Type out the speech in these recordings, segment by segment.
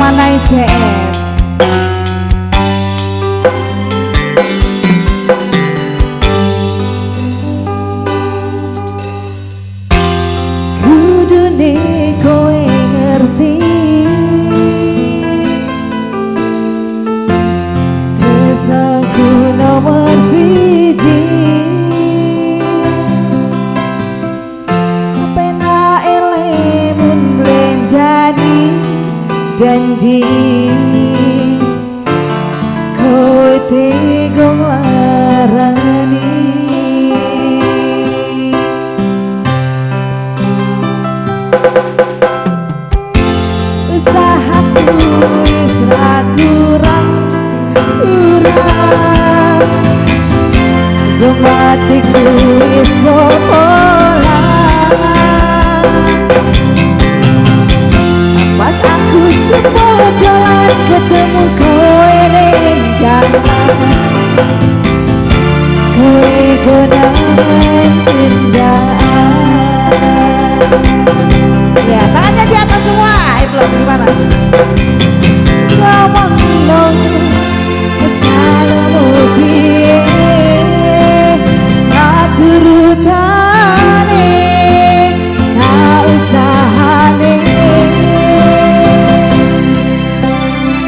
Panai JM. Kudune kowe ngerti tresnaku nomor siji, penak elemun blenjani janji kowe tega nglarani. Usahaku wis ra kurang kurang, gematiku wis bobolan. Pas aku jebol dolan ketemu kowe ning dalan, kowe konangan tindakan. Ya, tangannya di atas semua. Ayo belum gimana? Ngomong dong calomu piye aturutane na usahane,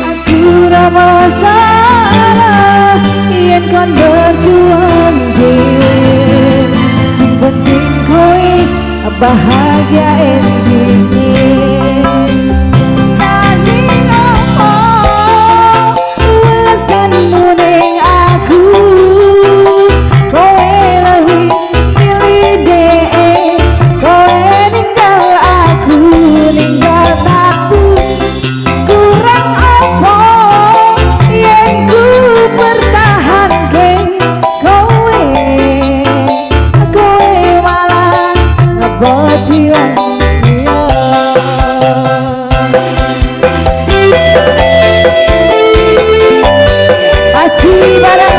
aku ra masalah yen kon berjuang dhewe, sing penting kowe bahagia endinge. Nanging opo welesanmu ning aku, kowe luwih milih dhek, kowe ninggal aku, ninggal tatu. Kurang opo yen ku pertahanke kowe, kowe malah ngeboti wong liya. Masih bareng